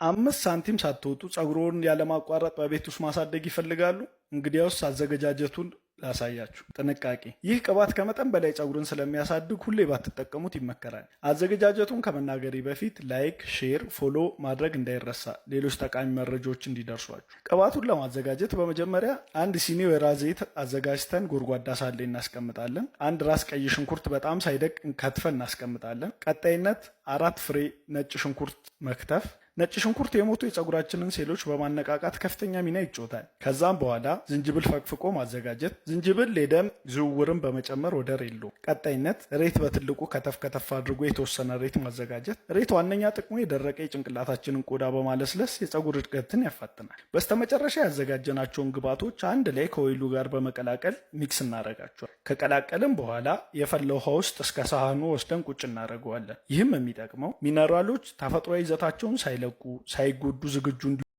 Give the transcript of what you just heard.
5 ሳንቲም ሳትወጡ ፀጉርዎን ያለማቋረጥ በቤት ውስጥ ማሳደግ ይፈልጋሉ? እንግዲያውስ አዘገጃጀቱን ላሳያችሁ። ጥንቃቄ! ይህ ቅባት ከመጠን በላይ ፀጉርን ስለሚያሳድግ ሁሌ ባትጠቀሙት ይመከራል። አዘገጃጀቱን ከመናገሬ በፊት like፣ share፣ follow ማድረግ እንዳይረሳ፣ ሌሎች ጠቃሚ መረጃዎች እንዲደርሷችሁ። ቅባቱን ለማዘጋጀት በመጀመሪያ አንድ ሲኒ ወይራ ዘይት አዘጋጅተን ጎድጓዳ ሳህን ላይ እናስቀምጣለን። አንድ ራስ ቀይ ሽንኩርት በጣም ሳይደቅ ከትፈን እናስቀምጣለን። ቀጣይነት አራት ፍሬ ነጭ ሽንኩርት መክተፍ። ነጭ ሽንኩርት የሞቱ የፀጉራችንን ሴሎች በማነቃቃት ከፍተኛ ሚና ይጫወታል። ከዛም በኋላ ዝንጅብል ፈቅፍቆ ማዘጋጀት። ዝንጅብል የደም ዝውውርን በመጨመር ወደር የለውም። ቀጣይነት ሬት በትልቁ ከተፍ ከተፍ አድርጎ የተወሰነ ሬት ማዘጋጀት። ሬት ዋነኛ ጥቅሙ የደረቀ የጭንቅላታችንን ቆዳ በማለስለስ የፀጉር እድገትን ያፋጥናል። በስተመጨረሻ ያዘጋጀናቸውን ግብዓቶች አንድ ላይ ከ oil ኡ ጋር በመቀላቀል mix እናደርጋቸዋል። ከቀላቀልም በኋላ የፈላ ውሃ ውስጥ እስከ ሳህኑ ወስደን ቁጭ እናደርገዋለን። ይህም የሚጠቅመው ሚነራሎች ተፈጥሯዊ ይዘታቸውን ሳይለቁ፣ ሳይጎዱ ዝግጁ እንዲ